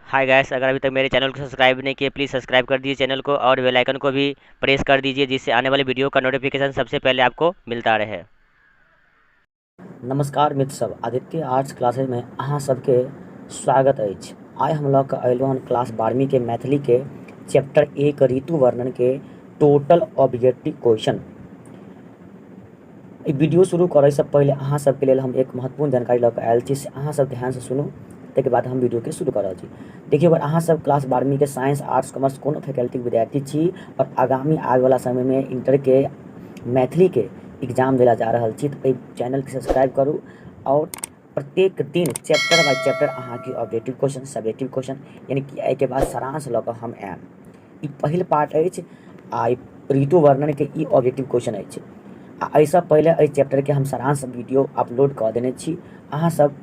Hi guys, अगर अभी तक मेरे चैनल को सब्सक्राइब नहीं किए, प्लीज़ सब्सक्राइब कर दीजिए चैनल को और बेल आइकन को भी प्रेस कर दीजिए, जिससे आने वाले वीडियो का नोटिफिकेशन सबसे पहले आपको मिलता रहे। नमस्कार मित्र सब, आदित्य आर्ट्स क्लासेज में अहाँ सबके स्वागत अछि। आइ हम लऽ कऽ अयलहुँ हन क्लास 12वीं के मैथिली के चैप्टर 1 ऋतु वर्णन के टोटल ऑब्जेक्टिव क्वेश्चन। ई वीडियो शुरू करैसँ पहिले अहाँ सबके लेल हम एक महत्वपूर्ण जानकारी लऽ कऽ आयल छी, से अहाँ सब ध्यानसँ सुनू, ताहिके बाद हम वीडियोके शुरू कऽ रहल छी। देखियौ, अगर अहाँ सब क्लास 12वींके साइंस, आर्ट्स, कॉमर्स कोनो फैकल्टीके विद्यार्थी छी आओर आगामी आबैवला समयमे इंटरके मैथिलीके एग्जाम दै लए जा रहल छी, तऽ एहि चैनलके सब्सक्राइब करू आओर प्रत्येक दिन चैप्टर बाय चैप्टर अहाँके ऑब्जेक्टिव क्वेश्चन, सब्जेक्टिव क्वेश्चन, यानी कि एहिके बाद सारांश लऽ कऽ हम आयब। ई पहिल पार्ट अछि आ ई ऋतु वर्णनके ई ऑब्जेक्टिव क्वेश्चन अछि। आ एहिसँ पहिले एहि चैप्टरके हम सारांश वीडियो अपलोड कऽ देने छी। अहाँ सब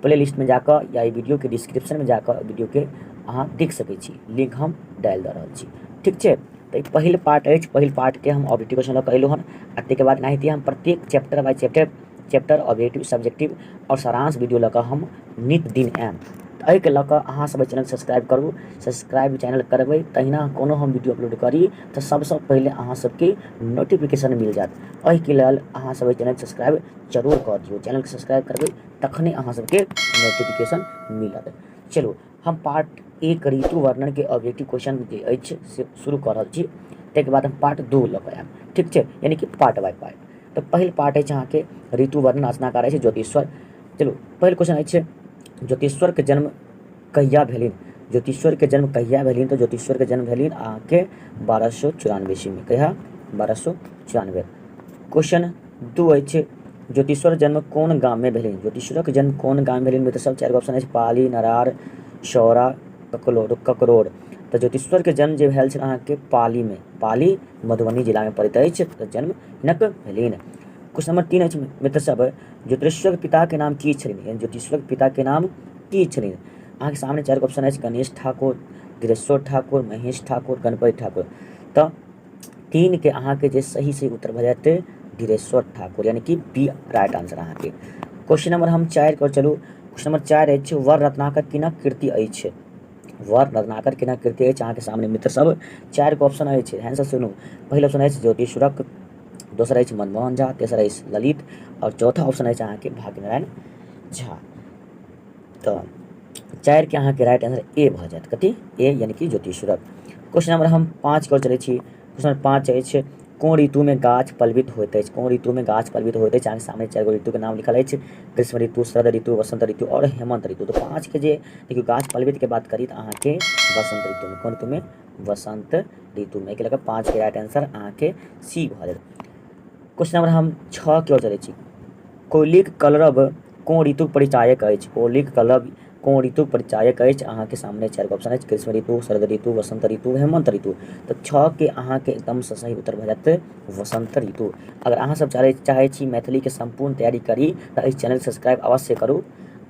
प्ले लिस्टमे जाकऽ या एहि वीडियोके डिस्क्रिप्शनमे जाकऽ वीडियोके अहाँ देख सकै छी, लिंक हम डालि दऽ रहल छी। ठीक छै, तऽ ई पहिल पार्ट अछि। पहिल पार्टके हम ऑब्जेक्टिव क्वेश्चन लऽ कऽ अयलहुँ हन आ ताहिके बाद एनाहिते हम प्रत्येक chapter by chapter chapter objective, subjective आओर सारांश वीडियो लऽ कऽ हम नित दिन आयब। तऽ एहिके लऽ कऽ अहाँ सब एहि चैनल सब्सक्राइब करू। सब्सक्राइब चैनल करबै तहिना कोनो हम वीडियो अपलोड करी तऽ सबसँ पहिले अहाँ सबके नोटिफिकेशन मिल जायत। एहिके लेल अहाँ सब एहि चैनल सब्सक्राइब जरूर कऽ दियौ। चैनलके सब्सक्राइब करबै तखने अहाँ सबके नोटिफिकेशन मिलत। चलू, हम पार्ट 1 ऋतु वर्णनके ऑब्जेक्टिव क्वेश्चन जे अछि से शुरू कऽ रहल छी। ताहिके बाद हम पार्ट 2 लऽ कऽ आयब। ठीक छै, यानी कि पार्ट बाय पार्ट। तऽ पहिल पार्ट अछि अहाँके ऋतु वर्णन, रचनाकार अछि ज्योतिश्वर। चलू, पहिल क्वेश्चन अछि, ज्योतिश्वरके जन्म कहिया भेलनि? ज्योतिश्वरके जन्म कहिया भेलनि? तऽ ज्योतिश्वरके जन्म भेलनि अहाँके 1294 ईस्वीमे। कहिया? 1294। क्वेश्चन 2 अछि, ज्योतिश्वर जन्म कोन गाममे भेलनि? ज्योतिश्वरक जन्म कोन गाममे भेलनि? मित्र सब, 4 गो ऑप्शन अछि, पाली, नरार, सौरा, ककरोड़। तऽ ज्योतिश्वरके जन्म जे भेल छल अहाँके पालीमे, पाली मधुबनी जिलामे पड़ैत अछि, तऽ जन्म हिनक भेलनि। क्वेश्चन नंबर 3 अछि मित्र सब, ज्योतिश्वरक पिताके नाम की छलनि? यानी ज्योतिश्वरक पिताके नाम की छलनि? अहाँके सामने 4 गो ऑप्शन अछि, गणेश ठाकुर, धीरेश्वर ठाकुर, महेश ठाकुर, गणपति ठाकुर। तऽ 3 के अहाँके जे सही सही उत्तर भऽ जायत धीरेश्वर ठाकुर, यानी कि बी राइट आंसर अहाँके। क्वेश्चन नंबर हम 4 पर चलू। क्वेश्चन नंबर 4 अछि, वर रत्नाकर किनक कृति अछि? वर रत्नाकर किनक कृति अछि? अहाँके सामने मित्र सब 4 गो ऑप्शन अछि, ध्यान से सुनू। पहिल ऑप्शन अछि ज्योतिश्वरक, दोसर अछि मनमोहन झा, तेसर अछि ललित और चौथा ऑप्शन अछि अहाँके भाग्यनारायण झा। तऽ 4 के अहाँके राइट आंसर ए भऽ जायत। कथी? ए, यानी कि ज्योतिश्वरक। क्वेश्चन नंबर हम 5 पर चलै छी। क्वेश्चन नंबर 5 अछि, कोन ऋतुमे गाछ पल्लवित होइत अछि? कोन ऋतुमे गाछ पल्लवित होइत अछि? अहाँके सामने 4 गो ऋतुके नाम लिखल अछि, ग्रीष्म ऋतु, शरद ऋतु, वसंत ऋतु और हेमंत ऋतु। तऽ 5 के जे देखियौ गाछ पल्लवित के बात करी तऽ अहाँके वसंत ऋतुमे। कोन ऋतुमे? वसंत ऋतुमे। एहिके लऽ कऽ 5 के राइट आंसर अहाँके सी भऽ जायत। क्वेश्चन नंबर हम 6 के ओर चलै छी। कोयलीक कलरव कोन ऋतुक परिचायक अछि? कोयलीक कलरव कोन ऋतुक परिचायक अछि? अहाँके सामने 4 गो ऑप्शन अछि, ग्रीष्म ऋतु, शरद ऋतु, वसंत ऋतु, हेमंत ऋतु। तऽ 6 के अहाँके एकदमसँ सही उत्तर भऽ जायत वसंत ऋतु। अगर अहाँ सब चाहै छी मैथिलीके सम्पूर्ण तैयारी करी तऽ एहि चैनल सब्सक्राइब अवश्य करू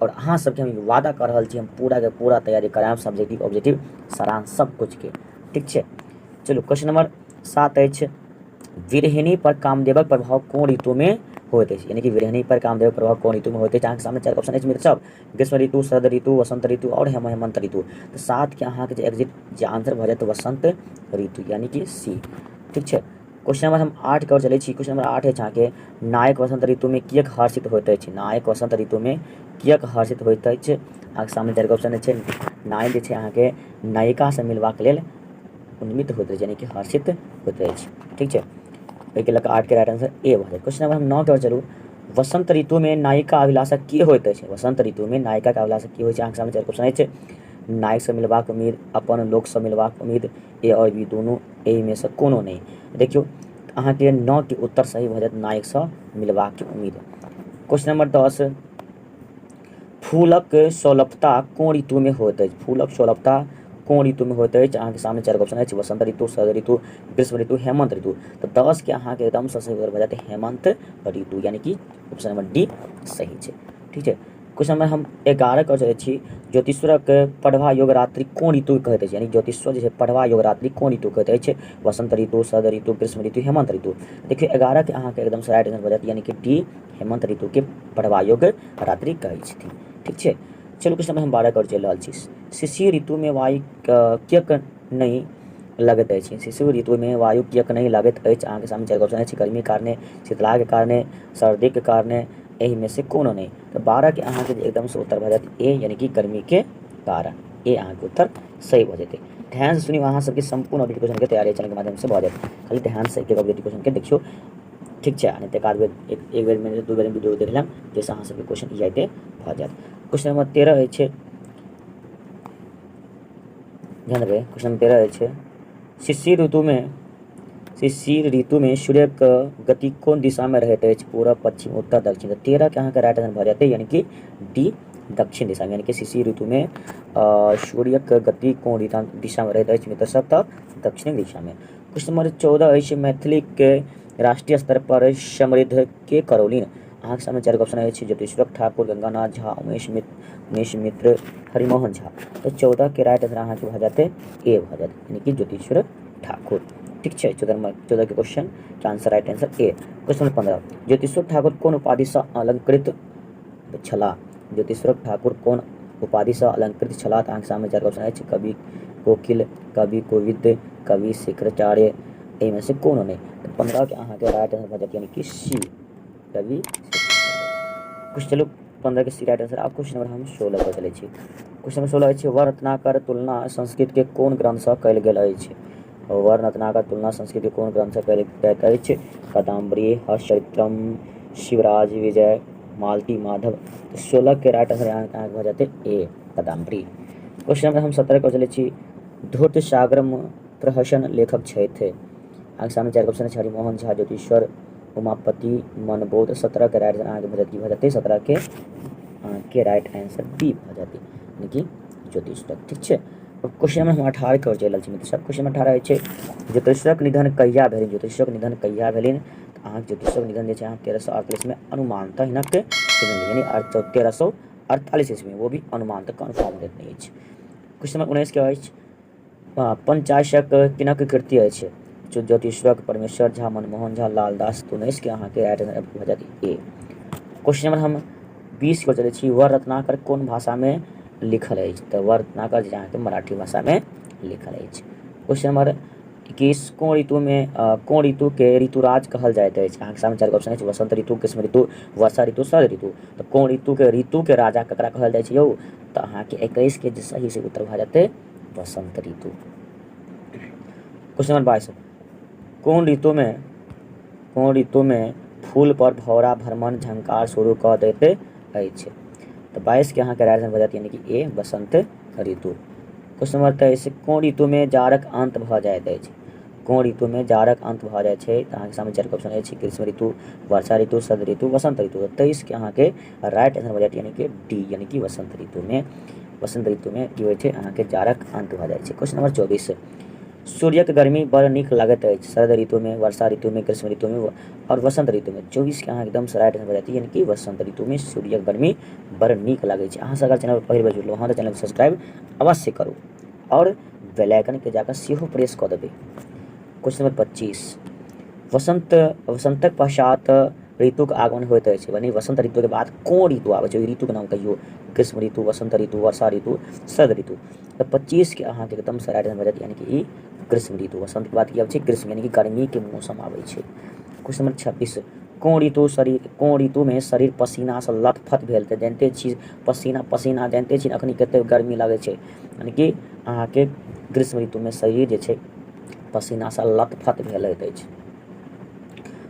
और अहाँ सबके हम वादा कऽ रहल छी, हम पूरा के पूरा तैयारी करायब, सब्जेक्टिव, ऑब्जेक्टिव, सारांश सब कुछके। ठीक छै, चलू क्वेश्चन नंबर 7 अछि, विरहिणी पर कामदेवक प्रभाव कोन ऋतुमे होइत अछि? यानी कि विरहिणी पर कामदेवक प्रभाव कोन ऋतुमे होइत अछि? अहाँके सामने 4 ऑप्शन अछि मित्र सब, ग्रीष्म ऋतु, शरद ऋतु, वसंत ऋतु और हेमंत ऋतु। तऽ 7 के अहाँके जे एग्जिट जे आंसर भऽ जायत वसंत ऋतु, यानी कि सी। ठीक छै, क्वेश्चन नंबर हम 8 के ओर चलै छी। क्वेश्चन नंबर 8 अछि अहाँके, नायक वसंत ऋतुमे किएक हर्षित होइत अछि? नायक वसंत ऋतुमे किएक हर्षित होइत अछि? अहाँके सामने 4 ऑप्शन अछि। नायक जे छै अहाँके नायिकासँ मिलबाक लेल उन्मित होइत अछि, यानी कि हर्षित होइत अछि। ठीक छै, एहिके लऽ कऽ 8 के राइट आंसर ए भऽ जायत। क्वेश्चन नंबर हम 9 के ओर चलू। वसंत ऋतुमे नायिका अभिलाषा की होइत अछि? वसंत ऋतुमे नायिकाके अभिलाषा की होइ छै? अहाँके सामने 4 क्वेश्चन अछि, नायकसँ मिलबाक उम्मीद, अपन लोकसँ मिलबाक उम्मीद, ए आओर बी दुनू, एहिमे सँ कोनो नहि। देखियौ, अहाँके 9 के उत्तर सही भऽ जायत नायकसँ मिलबाक उम्मीद। क्वेश्चन नंबर 10, फूलक सौलभता कोन ऋतुमे होइत अछि? फूलक सौलभता कोन ऋतुमे होइत अछि? अहाँके सामने 4 ऑप्शन अछि, वसंत ऋतु, शरद ऋतु, ग्रीष्म ऋतु, हेमंत ऋतु। तऽ 10 के अहाँके एकदमसँ सही उत्तर भऽ जायत हेमंत ऋतु, यानी कि ऑप्शन नंबर डी सही छै। ठीक छै, क्वेश्चन नंबर हम 11 कर चलै छी। ज्योतिश्वरक पढ़वा योग रात्रि कोन ऋतु कहैत अछि? यानी ज्योतिश्वर जे छै पढ़वा योग रात्रि कोन ऋतु कहैत अछि? वसंत ऋतु, शरद ऋतु, ग्रीष्म ऋतु, हेमंत ऋतु। देखियौ, 11 के अहाँके एकदम राइट आंसर भऽ जायत, यानी कि डी, हेमंत ऋतु के पढ़वा योग रात्रि कहै छथिन। ठीक छै, चलू क्वेश्चन नंबर हम 12 कर चलि रहल छी। शिशिर ऋतुमे वायु किएक नहि लगैत अछि? शिशिर ऋतुमे वायु किएक नहि लगैत अछि? अहाँके सामने चारि ऑप्शन अछि, गर्मीके कारणे, शीतलाके कारणे, सर्दीके कारणे, एहिमे से कोनो नहि। तऽ 12के अहाँके एकदमसँ उत्तर भऽ जायत ए, यानी कि गर्मीके कारण। ए अहाँके उत्तर सही भऽ जेतै। ध्यानसँ सुनियौ, अहाँ सबके सम्पूर्ण ऑब्जेक्टिव क्वेश्चनके तैयारी चैनलके माध्यमसँ भऽ जायत। खाली ध्यानसँ एक एक ऑब्जेक्टिव क्वेश्चनके देखियौ, ठीक छै? आ नहि तऽ एक आध बेर, एक बेरमे दू बेरमे वीडियो देख लेब, जाहिसँ अहाँ सबके क्वेश्चन यादे भऽ जायत। क्वेश्चन नंबर 13 अछि, ध्यान देबै, क्वेश्चन नंबर 13 अछि, शिशिर ऋतुमे सूर्यके गति कोन दिशामे रहैत अछि? पूरब, पश्चिम, उत्तर, दक्षिण। तऽ 13के अहाँके राइट आंसर भऽ जेतै, यानी कि डी, दक्षिण दिशामे। यानी कि शिशिर ऋतुमे सूर्यके गति कोन दिशामे रहैत अछि मित्र सब? तऽ दक्षिण दिशामे। क्वेश्चन नंबर 14 अछि, मैथिलीके राष्ट्रीय स्तर पर समृद्ध के करौलिन? अहाँके सामने चारि ऑप्शन अछि, ज्योतिश्वर ठाकुर, गंगानाथ झा, उमेश मित्र, हरिमोहन झा। तऽ 14के राइट आंसर अहाँके भऽ जेतै ए भऽ जायत, यानी कि ज्योतिश्वर ठाकुर। ठीक छै? 14 नंबर, 14के क्वेश्चन के answer, right answer A. Question number 15, Jyotishwar Thakur कोन उपाधिसँ अलंकृत छलाह? ज्योतिश्वर ठाकुर कोन उपाधिसँ अलंकृत छलाह? तऽ अहाँके सामने चारि ऑप्शन अछि, कवि कोकिल, कवि कोविद, कवि शेखराचार्य, एहिमे से कोनो नहि। तऽ 15के अहाँके राइट आंसर भऽ जायत, यानी कि सी, कवि। कुछ चलू, 15के सी राइट आंसर। आब क्वेश्चन नंबर हम 16 पर चलै छी। क्वेश्चन नंबर 16 अछि, वरत्नाकर तुलना संस्कृतके कोन ग्रंथसँ कयल गेल अछि? वर्णरत्नाकर तुलना संस्कृतके कोन ग्रंथसँ कयल जाइत अछि? कादम्बरी, हर्षचरित्रम, शिवराज विजय, मालती माधव। तऽ 16के राइट आंसर अहाँके भऽ जेतै ए, कादम्बरी। क्वेश्चन नंबर हम 17 पर चलै छी। धूर्त सागर प्रहसन लेखक छथि? अहाँके सामने चारि ऑप्शन अछि, हरिमोहन झा, ज्योतिश्वर, उमापति, मनबोध। 17के राइट आंसर अहाँके भऽ जायत, की भऽ जेतै? 17के अहाँके राइट आंसर बी भऽ जेतै, यानी कि ज्योतिश्वर। ठीक छै? क्वेश्चन नंबर हम 18 के ओर चलि रहल छी मित्र सब। क्वेश्चन नंबर 18 अछि, ज्योतिश्वरक निधन कहिया भेलनि? ज्योतिश्वरक निधन कहिया भेलनि? तऽ अहाँके ज्योतिश्वरक निधन जे छै अहाँ 1348मे अनुमानतः हिनक यानी 1348 ईस्वी, वो भी अनुमानतः, कन्फर्म डेट नहि अछि। क्वेश्चन नंबर 19 के अछि, पंचाशक किनक कृति अछि? ज्योतिश्वरक, परमेश्वर झा, मनमोहन झा, लालदास। 19के अहाँके राइट आंसर भऽ जायत ए। क्वेश्चन नंबर हम 20 के चलै छी। वर रत्नाकर कोन भाषामे लिखल अछि? तऽ वर रत्नाकर जे अहाँके मराठी भाषामे लिखल अछि। क्वेश्चन नंबर 21, कोन ऋतुके ऋतुराज कहल जाइत अछि? अहाँके सामने चारि ऑप्शन अछि, वसंत ऋतु, ग्रीष्म ऋतु, वर्षा ऋतु, शरद ऋतु। तऽ कोन ऋतुके राजा ककरा कहल जाइ छै यौ? तऽ अहाँके 21के जे सही से उत्तर भऽ जेतै वसंत ऋतु। क्वेश्चन नंबर 22, कोन ऋतुमे फूल पर भौरा भ्रमण झंकार शुरू कऽ दैत अछि? तऽ 22के अहाँके राइट आंसर भऽ जायत, यानी कि ए, वसंत ऋतु। क्वेश्चन नंबर 23, कोन ऋतुमे जाड़क अंत भऽ जाइत अछि? कोन ऋतुमे जाड़क अंत भऽ जाइ छै? तऽ अहाँके सामने चारि ऑप्शन अछि, ग्रीष्म ऋतु, वर्षा ऋतु, शरद ऋतु, वसंत ऋतु। तऽ 23के अहाँके राइट आंसर भऽ जायत, यानी कि डी, यानी कि वसंत ऋतुमे। वसंत ऋतुमे की होइ छै? अहाँके जाड़क अंत भऽ जाइ छै। क्वेश्चन नंबर 24, सूर्यक गर्मी बड़ नीक लगैत अछि शरद ऋतुमे, वर्षा ऋतुमे, ग्रीष्म ऋतुमे आओर वसंत ऋतुमे। 24के अहाँ एकदम राइट आंसर भऽ जायत, यानी कि वसंत ऋतुमे सूर्यक गर्मी बड़ नीक लागै छै। अहाँ सब अगर चैनल पर पहिल बेर जुड़लहुँ हँ तऽ चैनल सब्सक्राइब अवश्य करू आओर बेल आइकनके जाकऽ सेहो प्रेस कऽ देबै। क्वेश्चन नंबर 25, वसंतक पश्चात ऋतुक आगमन होइत अछि, यानी वसंत ऋतुके बाद कोन ऋतु आबै छै? ओहि ऋतुके नाम कहियौ। ग्रीष्म ऋतु, वसंत ऋतु, वर्षा ऋतु, शरद ऋतु। तऽ 25के अहाँके एकदम से राइट आंसर भऽ जायत, यानी कि ई ग्रीष्म ऋतु। वसंतके बाद की आबै छै? ग्रीष्म, यानी कि गर्मीके मौसम आबै छै। क्वेश्चन नंबर 26, कोन ऋतुमे शरीर पसीनासँ लथपथ भेल? तऽ जानिते छी, पसीना पसीना जानिते छी, अखनी कते गर्मी लागै छै, यानी कि अहाँके ग्रीष्म ऋतुमे शरीर जे छै पसीनासँ लथपथ भेल रहैत अछि।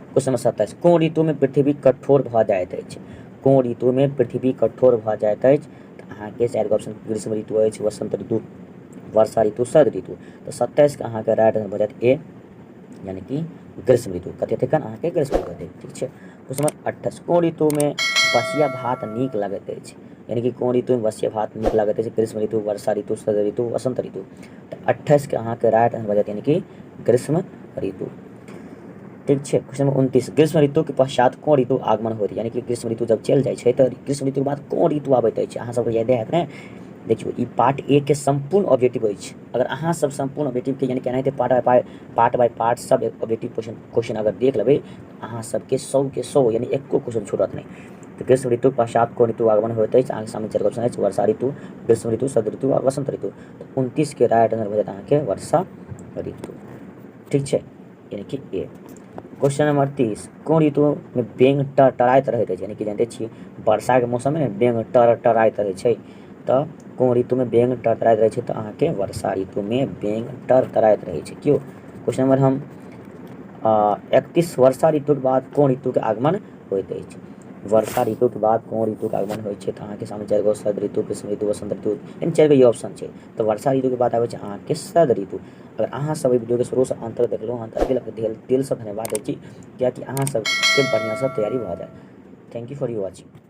क्वेश्चन नंबर 27, कोन ऋतुमे पृथ्वी कठोर भऽ जाइत अछि? कोन ऋतुमे पृथ्वी कठोर भऽ जाइत अछि? तऽ अहाँके चारि गो ऑप्शन ग्रीष्म ऋतु अछि, वसंत ऋतु, वर्षा ऋतु, शरद ऋतु। तऽ 27के अहाँके राइट आंसर भऽ जायत ए, यानी कि ग्रीष्म ऋतु। कथी हेतै कन? अहाँके ग्रीष्म ऋतु हेतै। ठीक छै? क्वेश्चन नंबर 28, कोन ऋतुमे बसिया भात नीक लगैत अछि? यानी कि कोन ऋतुमे बसिया भात नीक लगैत अछि? ग्रीष्म ऋतु, वर्षा ऋतु, शरद ऋतु, वसंत ऋतु। तऽ 28के अहाँके राइट आंसर भऽ जायत, यानी कि ग्रीष्म ऋतु। ठीक छै? क्वेश्चन नंबर 29, ग्रीष्म ऋतुके पश्चात कोन ऋतु आगमन होइत? यानी कि ग्रीष्म ऋतु जब चलि जाइ छै तऽ ग्रीष्म ऋतुके बाद कोन ऋतु आबैत अछि? अहाँ सबके यादे हैत ने? देखियौ, ई पार्ट ए के सम्पूर्ण ऑब्जेक्टिव अछि। अगर अहाँ सब सम्पूर्ण ऑब्जेक्टिवके, यानी कि एनाहिते पार्ट बाय पार्ट सब ऑब्जेक्टिव क्वेश्चन अगर देख लेबै, अहाँ सबके 100के 100, यानी एको क्वेश्चन छूटत नहि। तऽ ग्रीष्म ऋतुक पश्चात कोन ऋतु आगमन होइत अछि? अहाँके सामने चारि ऑप्शन अछि, वर्षा ऋतु, ग्रीष्म ऋतु, शरद ऋतु आ वसंत ऋतु। तऽ 29 के राइट आंसर भऽ जायत अहाँके वर्षा ऋतु। ठीक छै, यानी कि ए। क्वेश्चन नंबर 30, कोन ऋतुमे बेंग टरटराइत रहैत अछि? यानी कि जानिते छियै वर्षाके मौसममे ने बेंग टरटराइत रहै छै। तऽ कोन ऋतुमे बेंग टरटराइत रहै छै? तऽ अहाँके वर्षा ऋतुमे बेंग टरटराइत रहै छै। क्यों? क्वेश्चन नंबर हम 31, वर्षा ऋतुके बाद कोन ऋतुके आगमन होइत अछि? वर्षा ऋतुके बाद कोन ऋतुके आगमन होइ छै? तऽ अहाँके सामने चारि गो, शरद ऋतु, ग्रीष्म ऋतु, वसंत ऋतु, यानी चारि गो ई ऑप्शन छै। तऽ वर्षा ऋतुके बाद आबै छै अहाँके शरद ऋतु। अगर अहाँ सब एहि वीडियोके शुरूसँ अन्त तक देखलहुँ हँ तऽ दिलसँ धन्यवाद दै छी, कियाकि अहाँ सबके बढ़िआँसँ तैयारी भऽ जायत। Thank you for you watching.